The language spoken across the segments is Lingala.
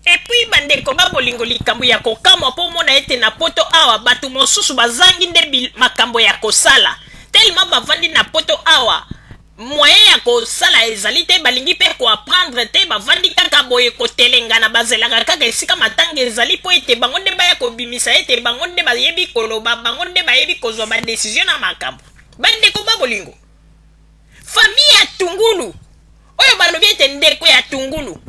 Et puis bandeko ba bolingo, likambo ya kokamwa mpo omona ete na poto awa bato mosusu bazangi nde makambo ya kosala, tellement bavandi na poto awa, moyen ya kosala ezali te, balingi mpe koapprendre te, bavandi kaka boye kotelengana, bazelaka kaka esika matanga ezali mpo ete bango nde baya kobimisa ete bango nde bayebi koloba, bango nde bayebi kozwa badécision na makambo. Bandeko ba bolingo, famille ya Tungulu oyo balobi ete ndeko ya Tungulu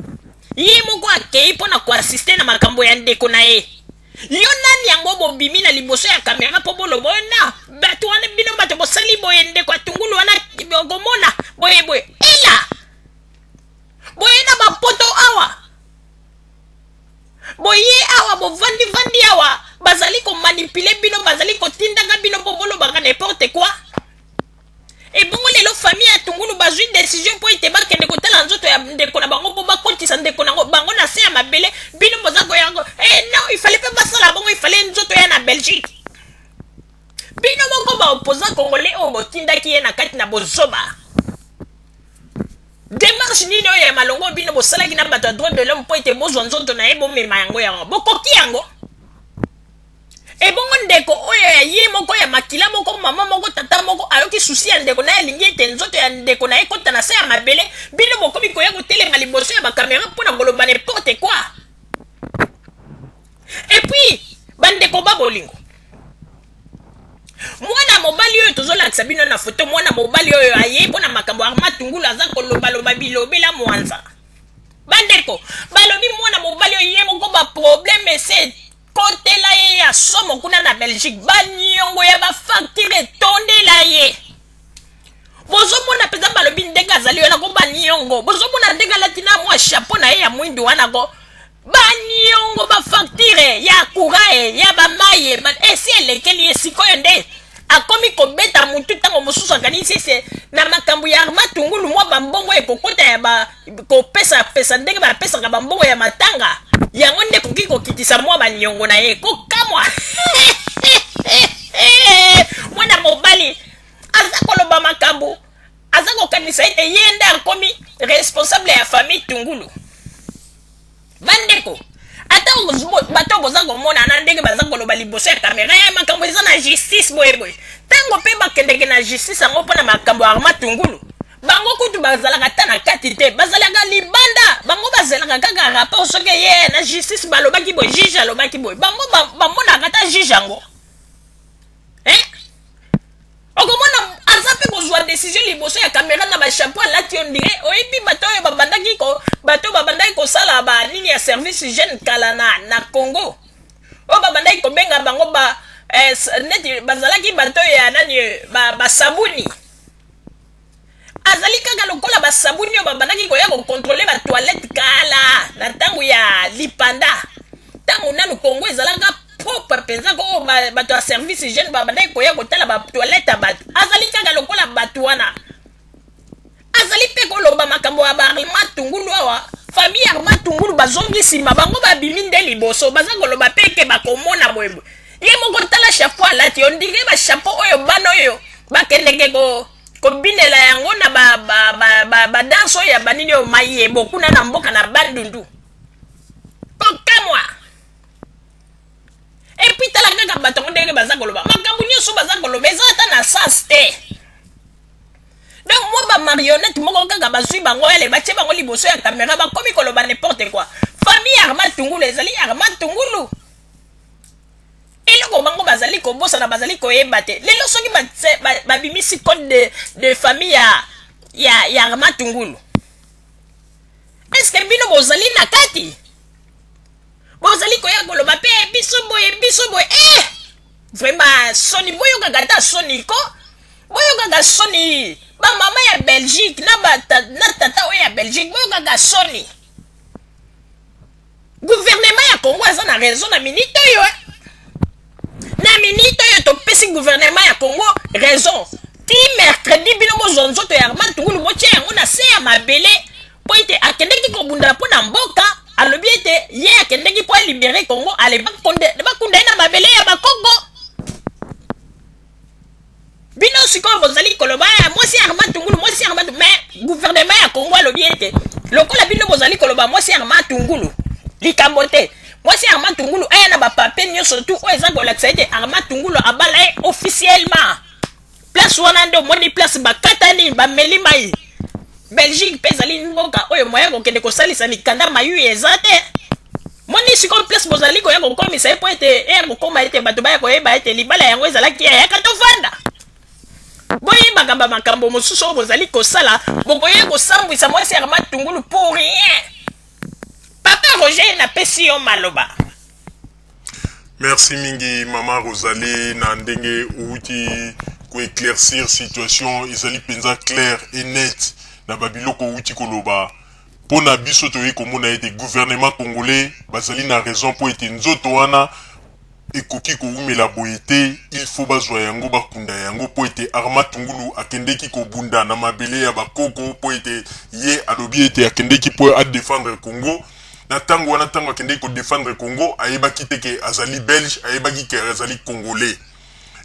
ye moko akei mpo na koassister na makambo ya ndeko na ye, yo nani yango bobimi na liboso ya kamera mpo boloba oyo na bato wana, bino bato bosali boye, ndeko ya Tungulu wana komona boye boye, ela boye na bapoto awa, boye awa bovandivandi awa, bazali komanipuler bino, bazali kotindaka bino mpo bolobaka n'importe quoi. Ebongo lelo famille ya Tungulu bazwi décision mpo ete bakende kotala nzoto ya ndeko na bango mpo bakotisa ndeko nango bango na se ya mabele. Bino boza koyango eh, non, il fallait mpe basala bongo, il fallait nzoto ya na Belgique. Bino moko baopposant congolais oyo botindaki ye na kati na bozoba, démarche nini oyo ya malongo bino bosalaki na bato ya droit de l'homme mpo ete bozwa nzoto na ye, bomema yango? Yango bokoki yango? Ebongo ndeko oyo ya ye moko, ya makila moko, mama moko, tata moko, ayoki souci ya ndeko na ye, alingi ete nzoto ya ndeko na ye kota na se ya mabele, bino bokomi koya kotelema liboso ya bakamera mpo na koloba n'importe quoi. Et puis bandeko ba bolingo, mwana mobali oyo tozolakisa bino na foto, mwana mobali oyo aye mpo na makambo Armand Tungulu, aza kolobaloba bilobela mwanza. Bandeko, balobi mwana mobali oyo ye moko baproblème ese kotela ye ya somo kuna na Belgique, baniongo ya bafacture etondela ye. Bozomona mpenza, balobi ndenge azali wana ko baniongo, bozomona ndenge alati na mwa chapeau na ye ya mwindu wana, ko baniongo, bafacture ya courant e ya bamai esi elekeli ye. Sikoyo nde akomi kobeta mutu. Ntango mosusu akanisi ese na makambo ya Armand Tungulu, mwa bambongo ekokota ya ba kopesapesa ndenge bapesaka bambongo ya matanga, yango nde ekoki kokitisa mwa baniongo na ye. Kokamwa, mwana mobali aza koloba makambo, aza kokanisa ete ye nde akomi responsable ya famille Tungulu. Bandeko, ata bato boza komona na ndenge baza koloba liboso ya kamera ya makambo eza na justice boyeboye, ntango mpe bakendeke na justice yango mpona makambo ya Armand Tungulu, bango kutu bazalaka ata na kati te, bazalaka libanda. Bango bazelaka kaka rapport, soki ye na justice balobaki boye, juge alobaki boye, bango bamonaka ata juge yango eh? Okomona aza mpe kozwa décision liboso ya kamera na bachapeau alati, on dirait oyebi bato oyo babandaki ko bato oyo babandaki kosala banini ya service jeune kala na Congo, oyo babandaki kobenga bango ba neti bazalaki bato oyo ya nani, basabuni. Azali kaka lokola basabuni oyo babandaki koya kocontrôler batoilette kala na ntango ya lipanda, ntango nanu Congo ezalaka propre mpenza, ko oyo bato ya service jeune babandaki koya kotala batoilette ya bato. Azali kaka lokola bato wana, azali mpe koloba makambo ya baArmand Tungulu awa. Famille Armand Tungulu bazongi nsima, bango babimi nde liboso, baza koloba mpe eke bakomona boyeboye. Ye moko, tala chapeau alati, on dirait bachapeau oyo bana oyo bakendeke ko kobinela yango na badanse oyo ya banini oyo mayebo kuna na mboka na Bandundu. Kokamwa. Et puis tala kaka bato yango ndenge baza koloba makambo nyonso, baza koloba eza ata na sens te. Donc mwa bamarionnette moko kaka bazwi bango ele, batie bango liboso ya kamera, bakomi koloba n'importe quoi. Famille Armand Tungulu ezali Armand Tungulu. Eloko bango bazali kobosana, bazali koyeba te, lelo soki babimisi code de famille ya Armand Tungulu, est-ce bino bozali na kati? Bozali koya koloba mpe biso boye, biso boye. Eh, vraiment soni, boyokaka ata soni ko, boyokaka soni. Bamama ya Belgique na tata oyo ya Belgique, boyokaka soni. Gouvernement ya Congo aza na raison na minute oyo. Na minute oyo topesi gouvernement ya Congo raison. Ti mercredi, bino bozwa nzoto ya Armand Tungulu, botia yango na se ya mabele, mpo ete akendeki kobundela mpo na mboka. Alobi ete ye akendeki mpo alibérer Congo, ale bakunda ye na mabele ya Bakongo. Bino sikoyo bozali koloba mwasi ya Armand Tungulu, mwasi ya Armand. Mais gouvernement ya Congo alobi ete lokola bino bozali koloba mwasi ya Armand Tungulu Likambo te. Mwasi ya Armand Tungulu aya na ba papiers nionso tout oyo eza kolakisa ete Armand Tungulu abala ye officiellement. Place wana nde omoni place bakatani, bameli mayi. Belgique pe ezali mboka oyo moyen ya kokende kosalisa mikanda mayuya eza te. Moni sikoyo place bozali koya kokomisa ye mpo ete eya kokoma ete bato baya koyeba ete libala yango ezalaki ya yaka tovanda. Boyebaka ba makambo mosusu oyo bozali kosala, bokoya kosambwisa mwasi ya Armand Tungulu pour rien. Papa Roger napesi yo maloba. Merci mingi mama Rosalie na ndenge owuti ko eclaircir situation ezali penza clair et net na ba biloko owuti koloba. Pona biso toyei komona ete gouvernement congolais bazali na raison po ete nzoto wana ekoki kowumela boye te, il faut bazwa yango bakunda yango po ete Armand Tungulu akendeki kobunda na mabele ya ba koko po ete ye alobi ete akendeki po a defendre Congo. Na tango wana tango akendeki ko defendre Congo ayebaki te ke azali belge, ayebaki ke azali congolais.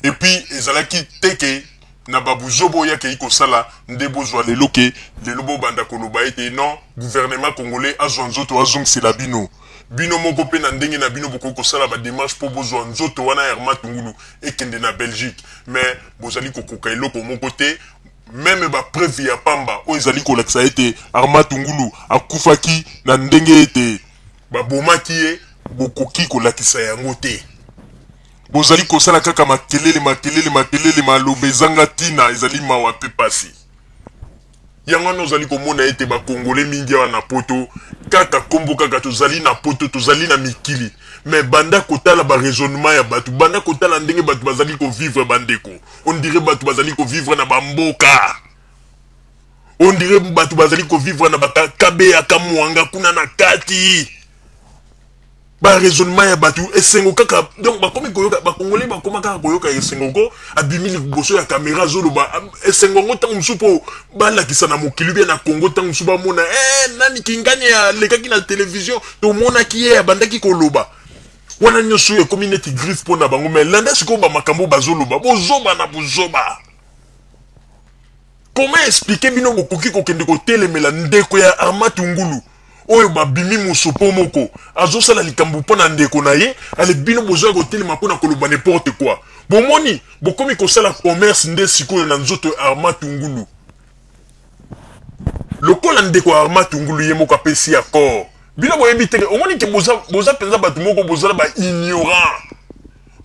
Et puis ezalaki te ke na ba buzoba oyo akeyi kosala nde bozwa lelo ke lelo bobanda koloba ete non gouvernement congolais azwa nzoto azongisela bino. Bino moko pe na ndenge na bino bokoki kosala ba demarches po bozwa nzoto wana ya Armand Tungulu ekende na Belgique mais bozali kokoka eloko moko te meme ba preuves ya pamba oyo ezali kolakisa ete Armand Tungulu akufaki na ndenge ete babomaki ye bokoki kolakisa yango te. Bozali kosala kaka makelele makelele makelele maloba ezanga tina ezali mawa pe pasi. Yango wana ozali komona ete ba congolais mingi awa na poto kaka kombo kaka tozali na poto tozali na mikili mais banda kotala ba raisonnement ya batu banda kotala ndenge batu bazali ko vivre ba ndeko on dirait batu bazali ko vivre na ba mboka on dirait batu bazali ko vivre na ba kabeya kamwanga kuna na kati. Ba raisonnement ya batu esengo kaka donc bakomi koyoka ba congolais bakoma kaka koyoka esengo ko abimi liboso ya camera azoloba esengo yango ntango mosusu mpo balakisa na mokili bien na Congo ntango mosusu bamona eh, nani kingani alekaki na television tomonaki ye abandaki koloba wana nyonso ekomi neti griffe mpo na bango mais landa sikoyo bamakambo bazoloba bozoba na bozoba. Comment expliquer bino bokoki kokende kotelemela ndeko ya Armand Tungulu oyo babimi musopo moko azosala likambo mpo na ndeko na ye ale bino bozoya kotelema mpo na koloba n'importe quoi bomoni bokomi kosala commerce nde sikoyo na nzoto ya Armand Tungulu lokola ndeko ya Armand Tungulu ye moko apesi accord bino boyebi te omoni ke boza boza mpenza bato moko bozala ba ignorant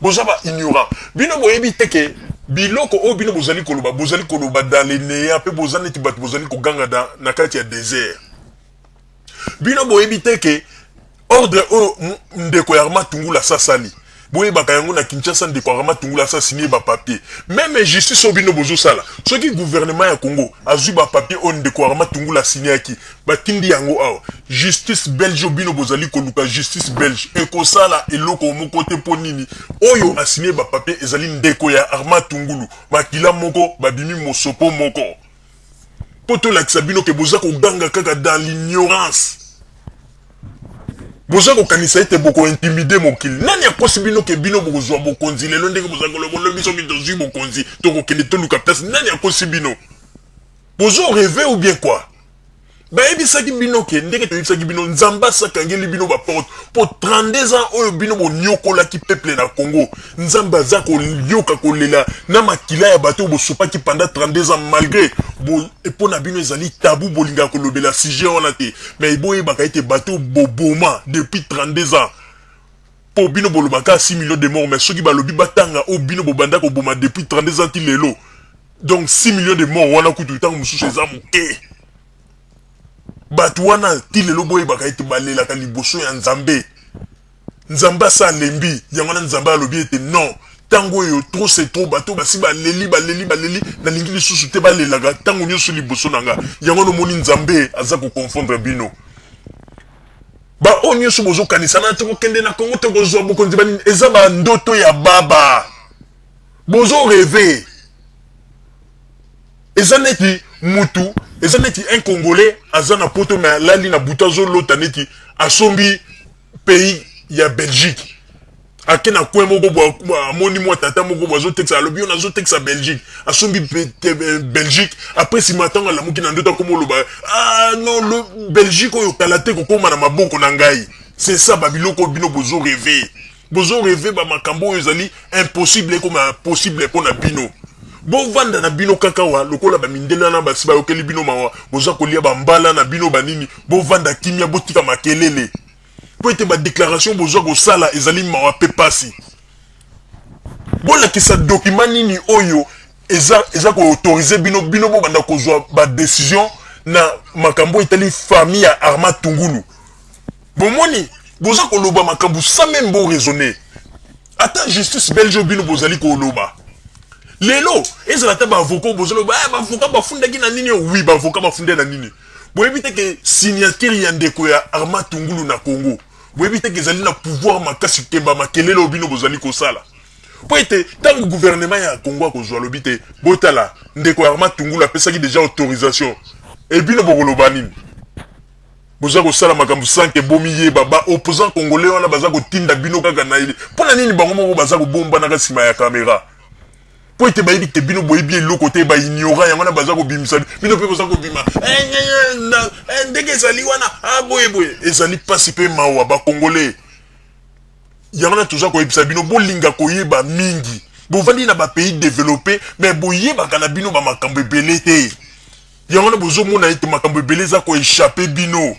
Boza ba ignorant. Bino boyebi te ke biloko oyo bino bozali koloba, bozali koloba dans le neant pe boza neti batu bozali koganga dans na kati ya desert. Bino boyebi te ke ordre oyo ndeko ya Armand Tungulu asi asali, boyebaka yango na Kinshasa ndeko Armand Tungulu asi a signer ba papiers. Meme justice oyo bino bozosala, soki gouvernement ya Congo azui ba papiers oyo ndeko Armand Tungulu a signaki, Batindi yango awa. Justice belge oyo bino bozali koluka justice belge ekosala eloko moko te mpo nini? Oyo a signe ba papiers ezali ndeko ya Armand Tungulu makila moko babimi mosopo moko. Mpo tolakisa bino ke boza koganga kaka dans l'ignorance. Boza kokanisa ete boko intimider mokili. Nani akosi bino ke bino bokozwa bokonzi lelo ndenge bozali koloba lobi soki tozwi bokonzi tokokende toluka place? Nani akosi bino? Bozo reve ou bien quoi? Bayebisaki bino ke ndenge toyebisaki bino Nzambe asi akangeli bino ba porte po 32 ans oyo bino boniokolaki peuple na Congo Nzambe aza koyoka kolela na makila ya bato oyo bosopaki pendant 32 ans malgre bo mpo na bino ezali tabou bolingaka kolobela sujet wana te mais boyebaka ete bato boboma depuis 32 ans po bino bolobaka 6 millions de morts mais soki balobi batanga oyo bino bobanda koboma depuis 32 ans ti lelo Donc 6 millions de morts wana kutu ntango mosusu eza moke. Bato wana ti lelo boyebaka ete balelaka liboso ya Nzambe. Nzambe asa alembi, yango wana Nzambe alobi ete non, ntango oyo trop c'est trop, bato basi baleli baleli baleli, nalingi lisusu te balelaka ntango nyonso liboso na nga. Yango wana omoni Nzambe aza ko confondre bino. Ba oyo nyonso bozokanisa na tokokende na Congo tokozwa bokonzi banini, eza ba ndoto ya baba. Bozo reve. Eza neti mutu, eza neti un congolais aza na poto mais alali na butu azo lota neti asombi pays ya Belgique. Ake na coin moko bo amoni mwa tata moko bo azo tekisa alobi yo nazo tekisa Belgique. Asombi Belgique après sima tango alamuki na ndoto akomi oloba ah non le Belgique oyo kala te kokoma na maboko na ngai. C'est ça babiloko bino bozo rêver. Bozo rêver ba makambo oyo ezali impossible ekoma possible mpo na bino. Bovanda na bino kaka wa lokola bamindele wana basi bayokeli bino mawa, boza kolia bambala na bino banini, bovanda kimia, botika makelele mpo ete badéclaration bozwa kosala ezali mawa mpe pasi. Bolakisa document nini oyo eza koautoriser bino, bino bobanda kozwa badécision na makambo etali famille ya Armand Tungulu. Bomoni, boza koloba makambo sans même bo raisonner. Ata justice belge, bino bozali koloba lelo, ezala ata baavocat, bozoloba baavocat bafundaki na nini? Oui, baavocat bafundaki na nini? Boyebi te ke signature ya ndeko ya Armand Tungulu na Congo, boyebi te ke ezali na pouvoir makasi kemba makelele oyo bino bozali kosala? Mpo ete ntango gouvernement ya Congo akozwa, alobi te, botala, ndeko ya Armand Tungulu apesaki déjà autorisation, e bino bokoloba nini? Boza kosala makambo sans que bomiyeba. Baopposant congolais wana baza kotinda bino kaka na ye. Mpo na nini bango moko baza kobombanaka nsima ya kamera? Mpo ete bayebi te bino boyebi eloko te, baignorant. Yango wana baza kobimisa bino mpe boza kobima ndenge ezali wana boye boye. Ezali mpasi mpe mawa, bacongolais. Yango wana toza koyebisa bino, bolinga koyeba mingi. Bovandi na bapays développé, mais boyebaka na bino bamakambo ebele te. Yango wana bozomona ete makambo ebele eza koéchapper bino,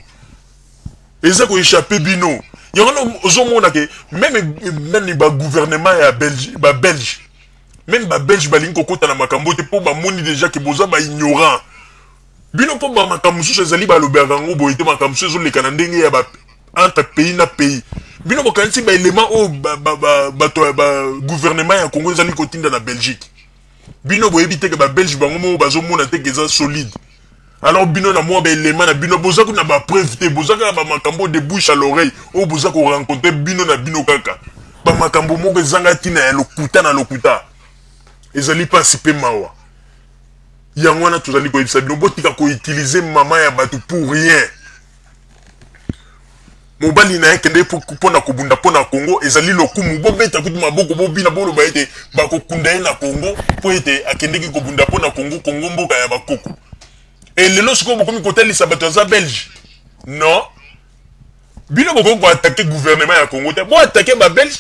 eza koéchapper bino. Yango wana ozomona ke même nani, bagouvernement ya Belge, babelge, même babelge balingi kokɔta na makambo te, mpo bamoni déjà ke boza baignorant bino. Mpo bamakambo mosusu ezali, balobelaka yango boye te. Makambo mosusu ezoleka na ndenge ya ba entre pays na pays. Bino bokanisi baélément oyo bato ya bagouvernement ya Congo ezali kotinda na Belgique, bino boyebi te ke babelge bango moko bazomona te ke eza solide? Alors bino na mwa baélément na bino, boza kuna bapreuve te, boza kaka bamakambo de bouche à l'oreille oyo boza korencontrer bino na bino, kaka bamakambo moko ezanga ntina, ya lokuta na lokuta. Ezali mpasi mpe mawa. Yango wana tozali koyebisa bino, botika koutiliser mama ya bato pour rien. Mobali na ye kende mpo na kobunda mpo na Congo, ezali lokumu. Bobeta kutu maboko, bobina, boloba ete bakokunda ye na Congo mpo ete akendeki kobunda mpo na Congo. Congo mboka ya bakoko. E lelo sikoyo bokomi kotalisa bato aza belge? Non, bino bokoki koattaquer gouvernement ya Congo te. Boattaquer babelge,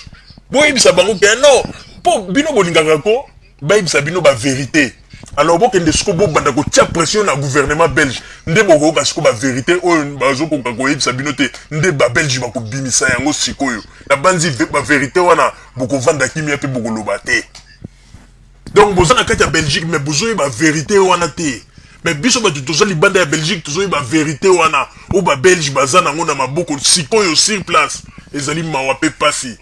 boyebisa bango ke non, mpo bino bolingaka ko bayebisa bino bavérité. Alors bokende sikoyo, bobanda kotia pression na gouvernement belge, nde bokoyoka sikoyo bavérité oyo bazokoka koyebisa bino te. Nde babelge bakobimisa yango sikoyo. Na banzi bavérité wana, bokovanda kimia mpe bokoloba te. Donc boza na kati ya Belgique, mais bozoyeba vérité wana te. Mais biso bato toza libanda ya Belgique, tozoyeba vérité wana oyo babelge baza nango na maboko sikoyo sur place. Ezali mawa mpe pasi,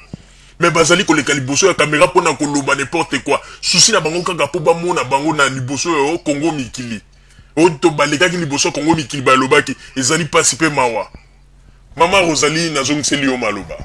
mais bazali koleka liboso ya kamera mpona koloba n'importe quoi. Souci na bango kaka mpo bamona bango na liboso ya Kongo mikili oyo to balekaki liboso ya Kongo mikili, balobaki. Ezali mpasi mpe mawa. Mama Rosalie, nazongiseli yo maloba.